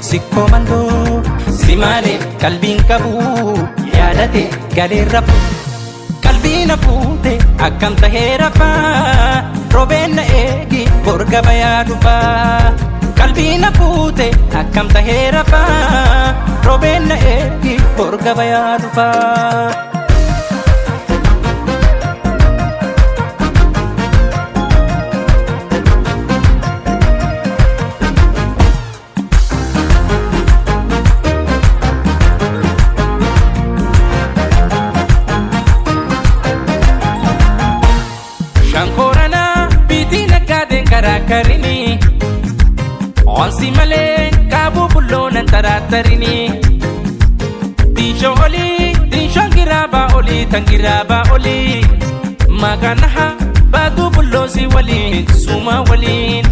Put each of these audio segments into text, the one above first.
Sikkoo mandoo si malee qalbiin qabu yaadate galee rafu. Qalbii na fuute akkam tahee rafaa roobeen na eegi borga bayaa dhufaa. Qalbii na fuute akkam tahee rafaa roobeen na eegi borga bayaa dhufaa. Shankoranaa biitii naggaadeen karaa karini. Onsi malee kaabuu bulloonan taraattarini. Diinshoo olii diinshoon giraabaa olii tan giraabaa olii. Maqaan baaduu bulloosii waliin suumaa waliin.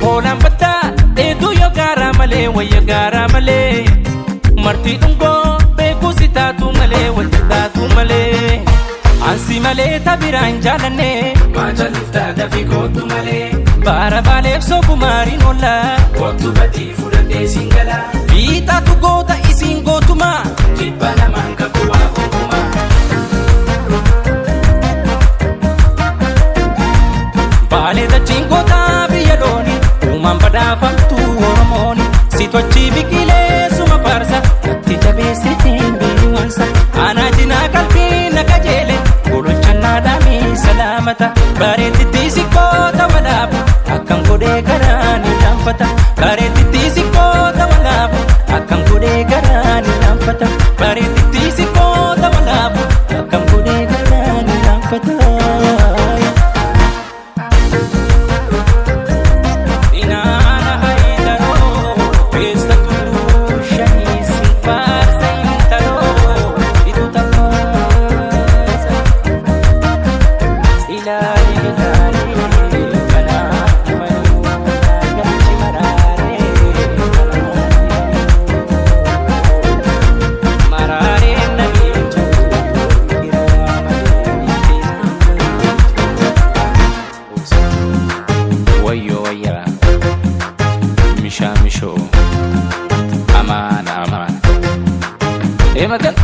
Hoolaan battaa dheeduu yoo gaaraa malee wayya gaaraa malee. Martii dhungoo beekuu si taatu malee wanta taatu malee. Ansi malee tabiraan jaalanne. Maajaaliftaa dafii kootu malee. Baara baaleef soofumaariin oola. Kootu badii fudhadhee siin gala. Fiixaatu goota isiin gootumaa. Jibba namaan qabu waa ogummaa. Baalee dachiin gootaa biyya looni. Uumaan badhaafamtu Oromooni. Sitochi biqilee suma faarsa. Natti jabeessitiin biiwansa. Aanaa jinaa qalbii na qajeele. Gololchannaa dhaamii salaamata. Bareetitti sikkoota walaabu. Akkam godhee garaa ni laanfata. Bareetitti sikkoota walaabu. Akkam godhee garaa ni laanfata. Bareetitti sikkoota walaabu. Akkam godhee garaa ni laanfata. Inaana haydaroo keessa tulluu shanii sin faarsa intaloo itu tafaasa. Ilaali ilaali kanaatti maluu galchi maraaree kanaatti maluu maraaree namiitu giraa malee itti Wayyoo wayyaa mishaa mishoo amaana amaana. Ee maqaan.